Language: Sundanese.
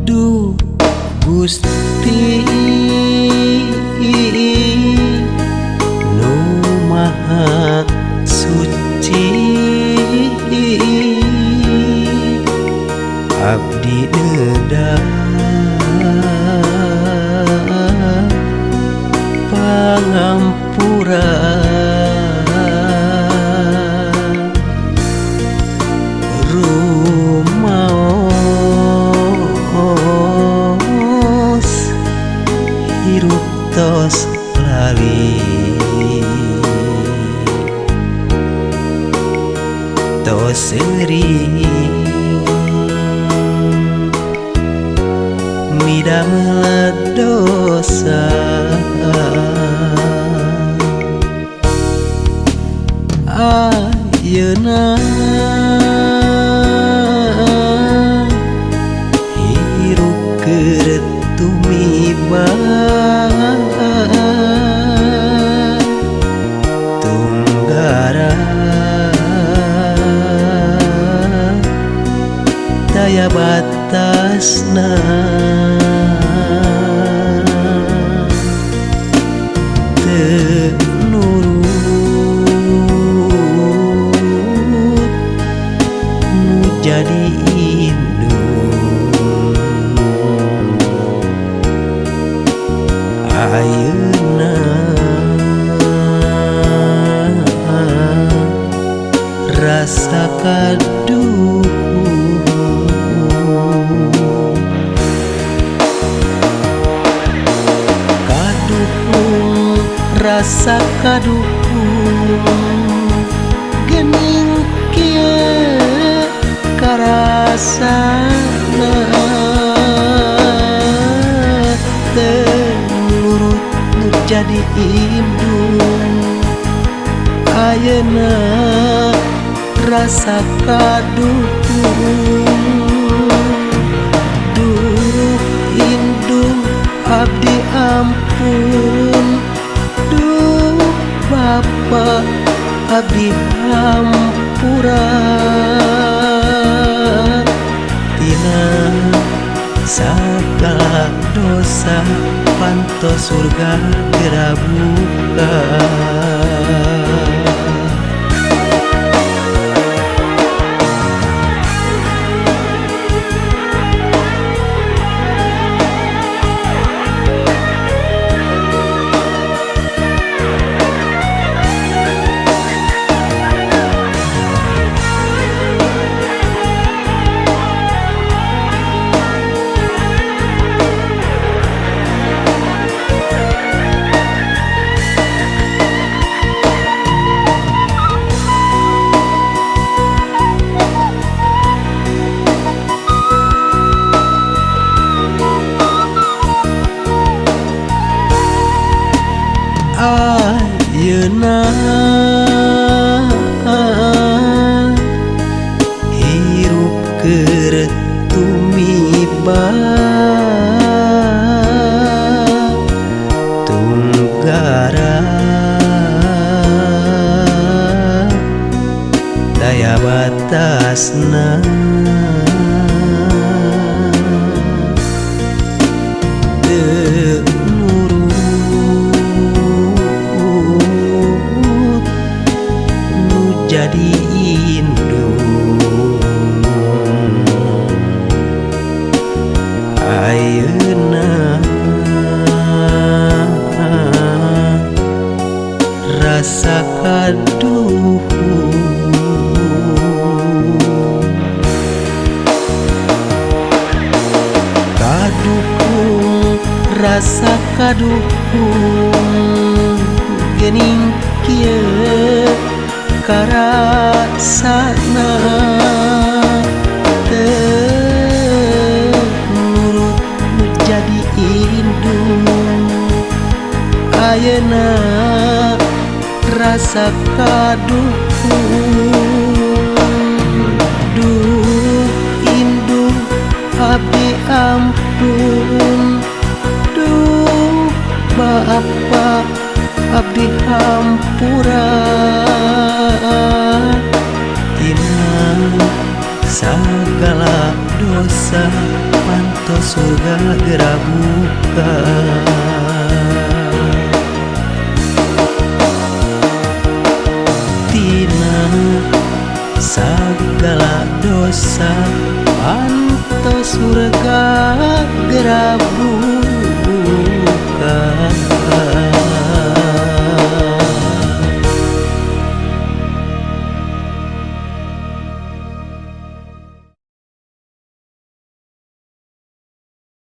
Duh Gusti nu Maha Suci, abdi neda pangampura. Rumaos hirup tos lali, tos seuri midamel dosa. Ayeuna hirup keur tumiba tunggara daya batasna. Teu nurut nu jadi indung. Ayeuna rasa kaduhung, kaduhung rasa kaduhung, geuning kieu karasana. Teu nurut nu jadi indung, ayeuna rasa kaduhung. Duh indung abdi ampun, duh Bapa abdi hampura. Tina sagala dosa panto surga geura buka. Ayeuna hirup keur tumiba tunggara daya batasna. Teu nurut nu jadi indung. Ayeuna rasa kaduhung, kaduhung rasa kaduhung, geuning kieu karasana. Teu nurut nu jadi indung, ayeuna rasa kaduhung. Duh indung abdi ampun, duh Bapa abdi hampura. Tina sagala dosa panto Panto surga geura buka. Tina sagala dosa, panto surga geura